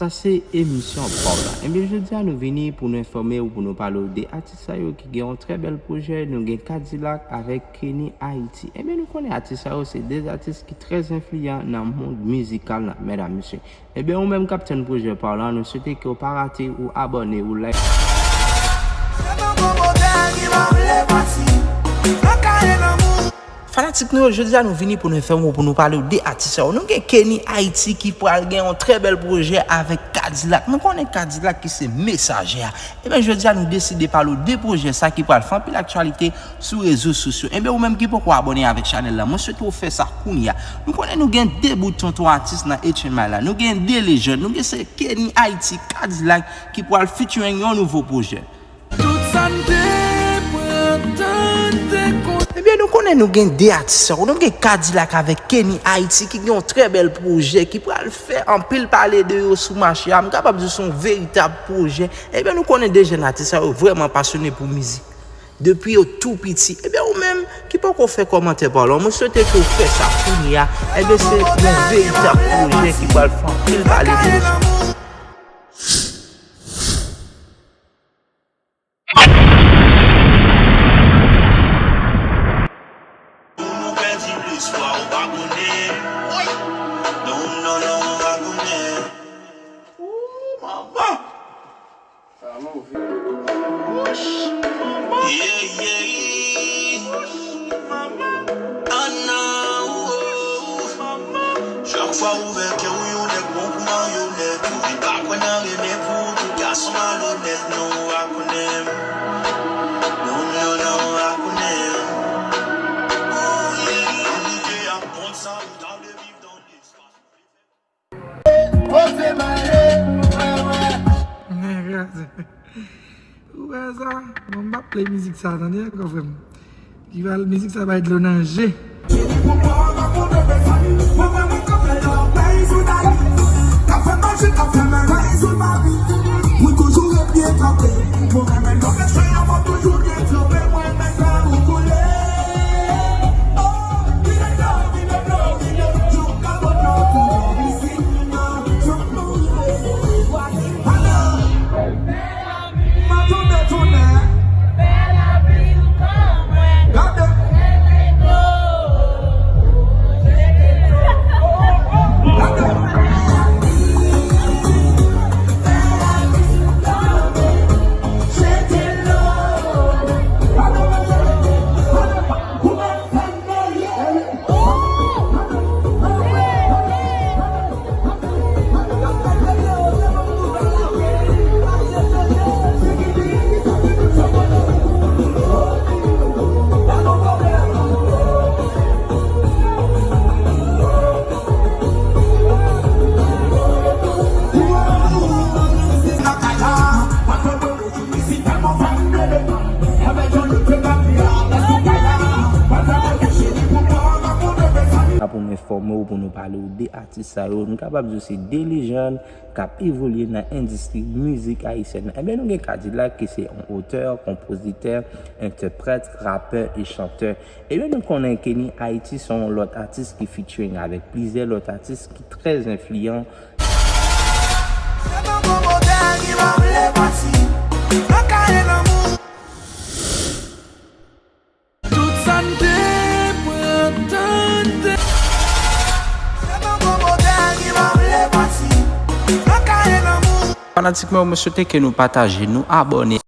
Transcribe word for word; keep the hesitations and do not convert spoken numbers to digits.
Sa se emisyon pa w la. Ebyen, jodi a nou vini pou nou enfòme w, pou nou pale w de atis sa yo ki gen yon trè bèl pwojè. Nou gen Kadilak avèk Kenny Haiti. Ebyen, nou konnen atis sa yo se de atis ki trè enfliyan nan mond mizikal la, medam, mesye. Ebyen, ou menm k ap tann pwojè pa w la, nou swete ke w pa rate, ou abòne, ou like. Fanatik nou yo, jodi a nou vini pou nou enfòme w, pou nou pale w de atis sa yo. Nou gen Kenny Haiti ki pral gen yon trè bèl pwojè avèk Kadilak. Nou konnen Kadilak ki se Mesajè a. Ebyen, jodi a nou deside pale w de pwojè sa ki pral fè anpil aktyalite sou rezo sosyo. Ebyen, ou menm ki poko abòne avèk chanèl la, mwen swete w fè sa kounye a. Nou konnen nou gen de bout tonton atis nan H M I la. Nou gen de lejann. Nou gen se Kenny Haiti, Kadilak ki pral featuring yon nouvo pwojè. Tout sa n te pran tan n te konn. Ebyen, nou konnen nou gen de atis sa yo. Nou gen Kadilak avèk Kenny Haiti ki gen yon trè bèl pwojè ki pral fè anpil pale de yo sou mache a. M kapab di se yon veritab pwojè. Ebyen, nou konnen de jèn atis sa yo vrèman pasyone pou mizik. Depi yo tou piti. Ebyen, ou menm ki poko fè kòmantè pa w la, mwen swete ke w fè sa kounye a. Ebyen, se yon veritab pwojè ki pral fè anpil pale de yo. Pou nou pèdi lespwa, ou pa konnen. Non, non, non, ou pa konnen. Ooh, manman. Sa move. Wouch, manman. Yeah, yeah. Wouch, manman. Ah, non, oh, oh. Chak fwa ou ouvè kè w, yon nèg bon kou maryonèt. Ou vin pa kwè nan renmen pou tout gason malonèt. Non, ou pa konnen. Non, non, non, ou pa konnen. Ou ye, ou ye, ap konn sa ou ta vle viv nan espas. Poze male, wè, wè. Nèg la, ou wè sa? Bon, m p ap play mizik sa, tande ankò, frè m. Ki pral mizik sa bay dlo nan je. Pou m enfòme w, pou nou pale w de atis sa yo, nou kapab di w se de lejann k ap evolye nan endistri mizik ayisyèn nan. Ebyen, nou gen Kadilak ki se yon otè, konpozitè, entèprèt, rapè e chantè. Ebyen, nou konnen Kenny Haiti se yon lòt atis ki featuring avèk plizyè lòt atis ki trè enfliyan. Tout sa n te pran tan n te. Fanatik mwen, mwen swete ke nou pataje, nou abòne.